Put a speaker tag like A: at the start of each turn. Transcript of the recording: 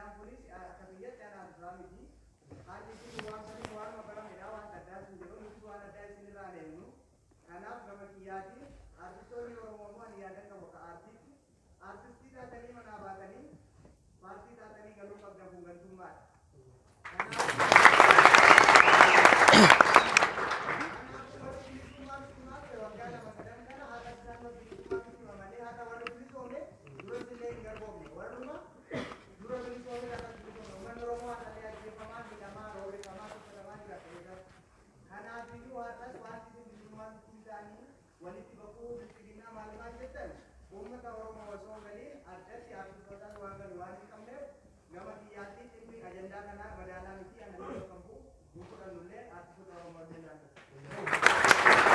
A: Seenaan kunis akka biyyatti anaaf duraa miti. Haalli isin waan sanis waanuma baramedha, waan addaas hin jiru, nutis waan addaa isin irraa eegnu. Kanaaf gama kiyyaatiin artistoonni Oromoo immoo ani yaadan qabu akka aartiitti artistii taatanii manaa baatanii paartii taatanii galuu qabdan, kun gantummaadha. Kanaaf warri bilisummaa nutti himaa ture waggaa 2 3 kana, har'a isaan bilisummaa nutti hima malee har'a warri bilisoome duras illee hin garboomne. Warruma dura bilisoome har'as bilisoome. Uummanni Oromoo har'allee ajjeefamaa, hidhamaa, roorrifamaa, tuffatamaa jira keessatti. Kanaafiyyuu har'as wanti isin bilisummaa nutti himtaanii walitti baquu, bilxiginnaa, maal maal jettan, uummata Oromoo osoo hin galiin addatti artistoota